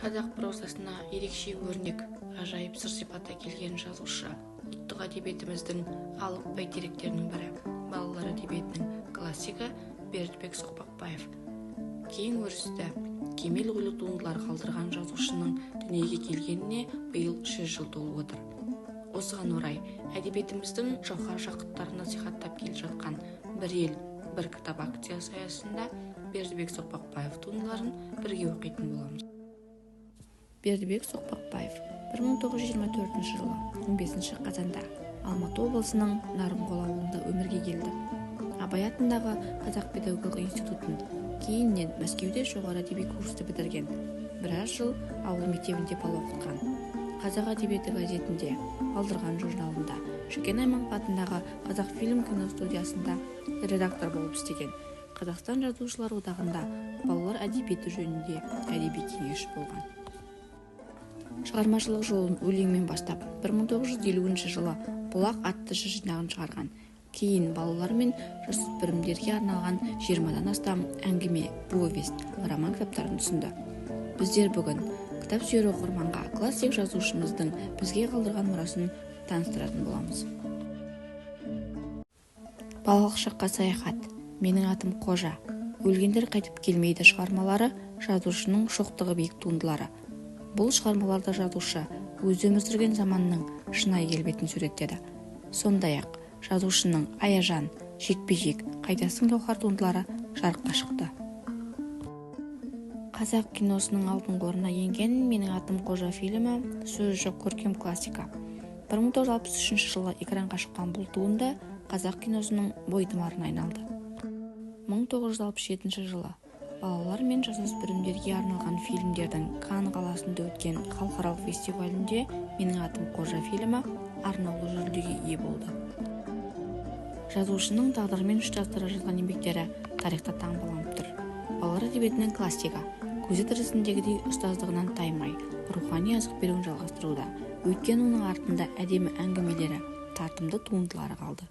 Қазақ прозасына ерекше өрнек, ғажайып сыр-сипат әкелген жазушы, ұлттық әдебиетіміздің алып бәйтеректерінің бірі, балалар әдебиетінің классигі Бердібек Соқпақбаев. Кең өрісті, кемел ойлы туындылар қалдырған жазушының дүниеге келгеніне биыл 100 жыл толып отыр. Осыған орай, әдебиетіміздің жауһар жақұттарын насихаттап келе жатқан «Бір ел, бір кітап» акциясы аясында Бердібек Соқпақбаев туындыларын бірге оқитын боламыз. Бердібек Соқпақбаев 1924 жылы 15 қазанда Алматы облысының Нарынқол ауылында өмірге келді. Абай атындағы Қазақ педагогикалық институтын, кейіннен Мәскеуде жоғары әдеби курсты бітірген. Біраз жыл ауыл мектебінде бала оқытқан. «Қазақ әдебиеті» газетінде, «Балдырған» журналында, Шөкен Айманов атындағы Қазақфильм киностудиясында редактор болып істеген. Қазақстан Жазушылар одағында балалар әдебиеті жөнінде әдеби кеңесші болған. Шығармашылық жолын өлеңмен бастап, 1950 жылы «Бұлақ» атты жыр жинағын шығарған. Кейін балалар мен жасөспірімдерге арналған 20-дан астам әңгіме, повесть, роман кітаптарын ұсынды. Біздер бүгін кітап сүйер оқырманға классик жазушымыздың бізге қалдырған мұрасын таныстыратын боламыз. «Балалық шаққа саяхат», «Менің атым Қожа», «Өлгендер қайтып келмейді» шығармалары жазушының шоқтығы биік туындылары. Бұл шығармаларда жазушы өзі өмір сүрген заманның шынайы келбетін суреттеді. Сондай-ақ жазушының «Аяжан», «Жекпе-жек», «Қайдасың, Гауһар» туындылары жарыққа шықты. Қазақ киносының алтын қорына енген «Менің атым Қожа» фильмі сөз жоқ, көркем классика. 1963 жылы экранға шыққан бұл туынды қазақ киносының бойтұмарына айналды. 1967 жылы балалар мен жасөспірімдерге арналған фильмдердің Канн қаласында өткен халықаралық фестивалінде «Менің атым Қожа» фильмі арнаулы жүлдеге ие болды. Жазушының тағдырмен ұштастыра жазған еңбектері тарихта таңбаланып тұр. Балалар әдебиетінің классигі көзі тірісіндегідей ұстаздығынан таймай, рухани азық беруін жалғастыруда. Өйткені оның артында әдемі әңгімелері, тартымды туындылары қалды.